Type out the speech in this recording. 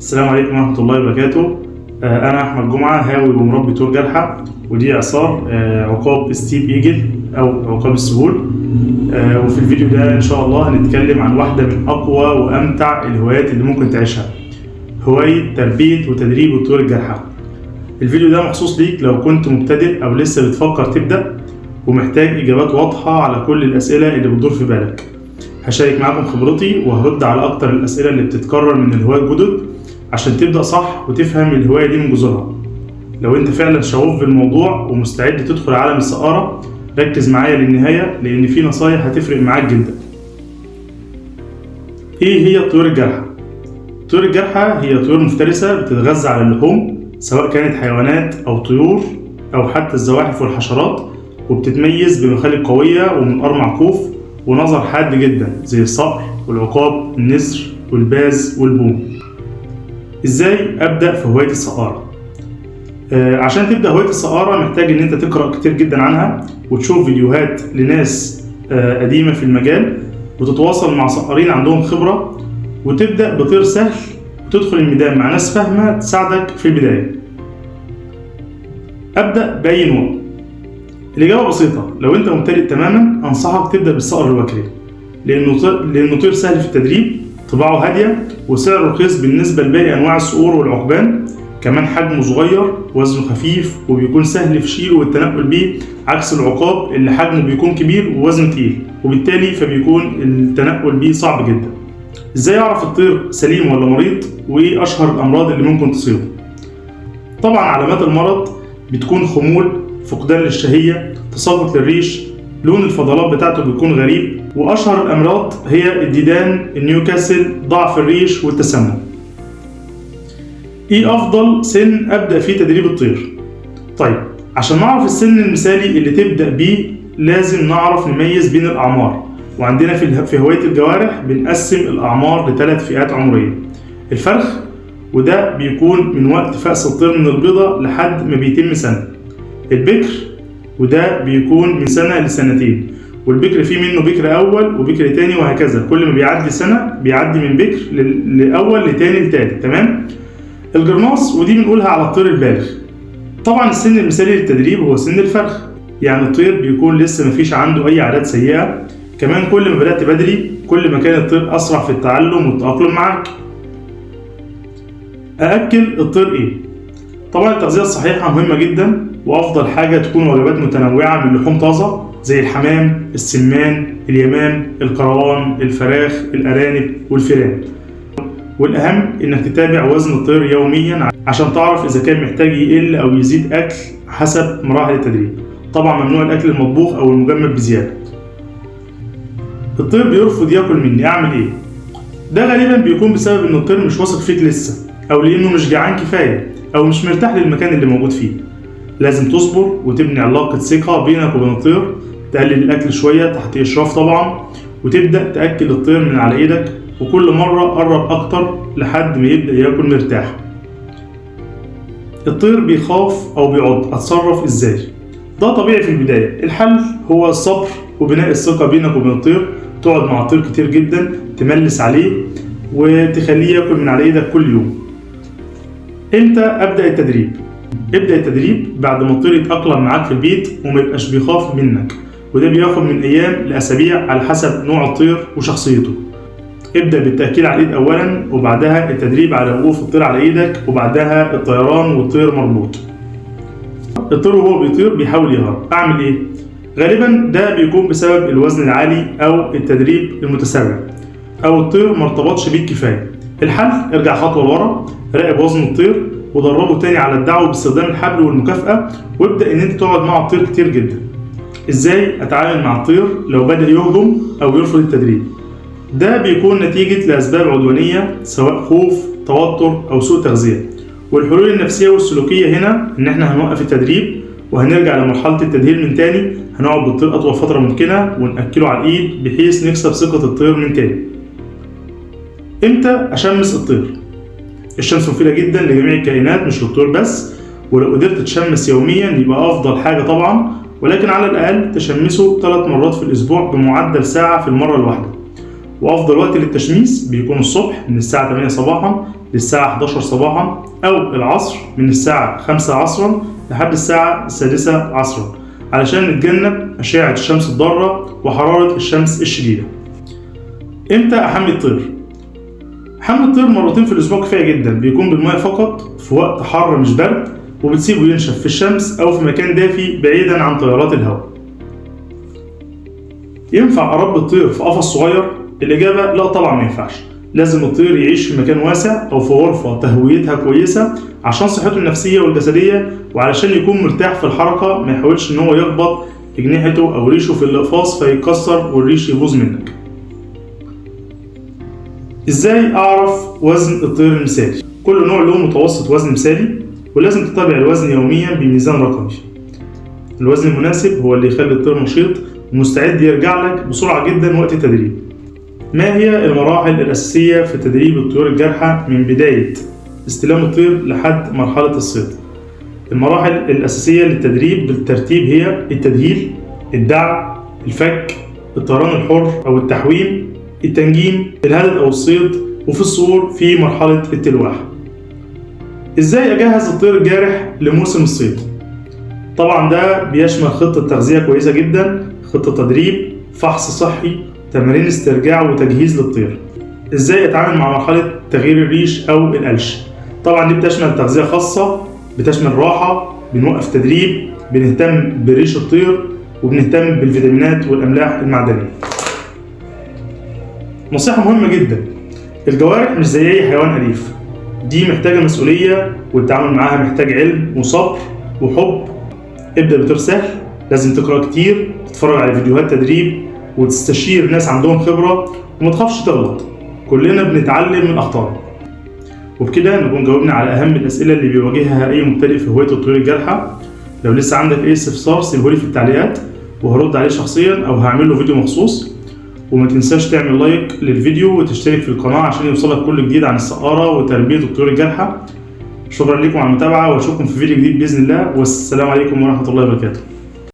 السلام عليكم ورحمة الله وبركاته. أنا أحمد جمعة، هاوي ومربي طيور جارحة، ودي إعصار عقاب steppe eagle أو عقاب السهول. وفي الفيديو ده إن شاء الله هنتكلم عن واحدة من أقوى وأمتع الهوايات اللي ممكن تعيشها، هواية تربية وتدريب الطيور الجارحة. الفيديو ده مخصوص ليك لو كنت مبتدئ أو لسه بتفكر تبدأ ومحتاج إجابات واضحة على كل الأسئلة اللي بتدور في بالك. هشارك معاكم خبرتي وهرد على أكتر الأسئلة اللي بتتكرر من الهواة الجدد عشان تبدأ صح وتفهم الهواية دي من جذورها. لو انت فعلا شغوف بالموضوع ومستعد تدخل عالم الصقارة، ركز معايا للنهاية لأن في نصايح هتفرق معاك جدا. ايه هي الطيور الجارحة؟ الطيور الجارحة هي طيور مفترسة بتتغذى على اللحوم، سواء كانت حيوانات أو طيور أو حتى الزواحف والحشرات، وبتتميز بمخالب قوية ومنقار معكوف ونظر حاد جدا زي الصقر والعقاب، النسر والباز والبوم. ازاي ابدا في هواية الصقاره؟ عشان تبدا هواية الصقاره محتاج ان انت تقرا كتير جدا عنها وتشوف فيديوهات لناس قديمة في المجال، وتتواصل مع صقارين عندهم خبره، وتبدا بطير سهل، وتدخل الميدان مع ناس فاهمه تساعدك في البداية. ابدا باي نوع؟ الاجابة بسيطه، لو انت مبتدئ تماما انصحك تبدا بالصقر الوكري، لانه طير سهل في التدريب، طباعه هادية وسعره رخيص بالنسبة لباقي انواع الصقور والعقبان. كمان حجمه صغير، وزنه خفيف، وبيكون سهل في شيله والتنقل بيه، عكس العقاب اللي حجمه بيكون كبير ووزنه تقيل، وبالتالي فبيكون التنقل بيه صعب جدا. ازاي اعرف الطير سليم ولا مريض؟ وايه اشهر الامراض اللي ممكن تصيبه؟ طبعا علامات المرض بتكون خمول، فقدان للشهية، تساقط للريش، لون الفضلات بتاعته بيكون غريب، واشهر الامراض هي الديدان، النيوكاسل، ضعف الريش والتسمم. ايه افضل سن ابدا فيه تدريب الطير؟ طيب عشان نعرف السن المثالي اللي تبدا بيه لازم نعرف نميز بين الاعمار، وعندنا في هواية الجوارح بنقسم الاعمار لثلاث فئات عمرية. الفرخ، وده بيكون من وقت فأس الطير من البيضة لحد ما بيتم سنة. البكر، وده بيكون من سنة لسنتين، والبكر فيه منه بكر أول وبكر تاني وهكذا، كل ما بيعدي سنة بيعدي من بكر لأول لتاني لتالت، تمام؟ الجرناص، ودي بنقولها على الطير البالغ. طبعا السن المثالي للتدريب هو سن الفرخ، يعني الطير بيكون لسه مفيش عنده أي عادات سيئة. كمان كل ما بدأت بدري كل ما كان الطير أسرع في التعلم والتأقلم معاك. أأكل الطير إيه؟ طبعا التغذية الصحيحة مهمة جدا، وأفضل حاجة تكون وجبات متنوعة من لحوم طازة زي الحمام، السمان، اليمام، القروان، الفراخ، الأرانب والفئران. والأهم إنك تتابع وزن الطير يوميا عشان تعرف إذا كان محتاج يقل أو يزيد أكل حسب مراحل التدريب. طبعا ممنوع الأكل المطبوخ أو المجمد بزيادة. الطير بيرفض ياكل مني، أعمل إيه؟ ده غالبا بيكون بسبب إن الطير مش واثق فيك لسه، أو لأنه مش جعان كفاية، أو مش مرتاح للمكان اللي موجود فيه. لازم تصبر وتبني علاقة ثقة بينك وبين الطير، تقلل الأكل شوية تحت إشراف طبعا، وتبدأ تأكل الطير من على إيدك، وكل مرة قرب أكتر لحد ما يبدأ ياكل مرتاح. الطير بيخاف أو بيعض، أتصرف إزاي؟ ده طبيعي في البداية، الحل هو الصبر وبناء الثقة بينك وبين الطير. تقعد مع الطير كتير جدا، تملس عليه وتخليه ياكل من على إيدك كل يوم. إمتى أبدأ التدريب؟ ابدأ التدريب بعد ما الطير يتأقلم معاك في البيت وما يبقاش بيخاف منك، وده بياخد من أيام لأسابيع على حسب نوع الطير وشخصيته. ابدأ بالتأكيل على الإيد أولا، وبعدها التدريب على وقوف الطير على إيدك، وبعدها الطيران والطير مربوط. الطير وهو بيطير بيحاول يهرب، أعمل إيه؟ غالبا ده بيكون بسبب الوزن العالي أو التدريب المتسرع، أو الطير ما ارتبطش بيك كفاية. الحل ارجع خطوة لورا، راقب وزن الطير ودربه تاني على الدعوة باستخدام الحبل والمكافأة، وابدأ إن أنت تقعد مع الطير كتير جدا. إزاي أتعامل مع الطير لو بدأ يهجم أو يرفض التدريب؟ ده بيكون نتيجة لأسباب عدوانية، سواء خوف، توتر أو سوء تغذية. والحلول النفسية والسلوكية هنا إن إحنا هنوقف التدريب وهنرجع لمرحلة التدهير من تاني، هنقعد بالطير أطول فترة ممكنة ونأكله على الإيد بحيث نكسب ثقة الطير من تاني. إمتى أشمس الطير؟ الشمس مفيدة جدا لجميع الكائنات مش للطيور بس، ولو قدرت تشمس يوميا يبقى أفضل حاجة طبعا، ولكن على الأقل تشمسه 3 مرات في الأسبوع بمعدل ساعة في المرة الواحدة. وأفضل وقت للتشميس بيكون الصبح من الساعة 8 صباحا للساعة 11 صباحا، أو العصر من الساعة 5 عصرا لحد الساعة 6 عصرا، علشان نتجنب أشعة الشمس الضارة وحرارة الشمس الشديدة. إمتى أحمي الطير؟ حمي الطير مرتين في الأسبوع كفاية جدا، بيكون بالماء فقط في وقت حر مش برد، وبتسيبه ينشف في الشمس أو في مكان دافي بعيدا عن تيارات الهواء. ينفع أربي الطير في قفص صغير؟ الإجابة لا طبعا ما ينفعش. لازم الطير يعيش في مكان واسع أو في غرفة تهويتها كويسة عشان صحته النفسية والجسدية، وعلشان يكون مرتاح في الحركة، ما يحاولش إن هو يخبط أجنحته أو ريشه في الأقفاص فيتكسر والريش يبوظ منك. إزاي أعرف وزن الطير المثالي؟ كل نوع له متوسط وزن مثالي، ولازم تتابع الوزن يوميا بميزان رقمي. الوزن المناسب هو اللي يخلي الطير نشيط ومستعد يرجع لك بسرعة جدا وقت التدريب. ما هي المراحل الأساسية في تدريب الطيور الجارحة من بداية استلام الطير لحد مرحلة الصيد؟ المراحل الأساسية للتدريب بالترتيب هي التدهيل، الدعم، الفك، الطيران الحر أو التحويم، التنجيم، الهدد أو الصيد، وفي الصقور في مرحلة التلواح. إزاي أجهز الطير الجارح لموسم الصيد؟ طبعا ده بيشمل خطة تغذية كويسة جدا، خطة تدريب، فحص صحي، تمارين استرجاع وتجهيز للطير. ازاي اتعامل مع مرحلة تغيير الريش او القلش؟ طبعا دي بتشمل تغذية خاصة، بتشمل راحة، بنوقف تدريب، بنهتم بريش الطير، وبنهتم بالفيتامينات والاملاح المعدنية. نصيحة مهمة جدا، الجوارح مش زي اي حيوان اليف، دي محتاجة مسؤولية، والتعامل معاها محتاج علم وصبر وحب. ابدأ بطير سهل، لازم تقرأ كتير، تتفرج على فيديوهات تدريب، وتستشير ناس عندهم خبرة، وما تخافش تغلط، كلنا بنتعلم من أخطائنا. وبكده نكون جاوبنا على أهم الأسئلة اللي بيواجهها أي مبتدئ في هواية الطيور الجارحة. لو لسه عندك أي استفسار سيبهولي في التعليقات وهرد عليه شخصيا أو هعمل له فيديو مخصوص. وما تنساش تعمل لايك للفيديو وتشترك في القناة عشان يوصلك كل جديد عن الصقارة وتربية الطيور الجارحة. شكرا لكم على المتابعة، واشوفكم في فيديو جديد بإذن الله، والسلام عليكم ورحمة الله وبركاته.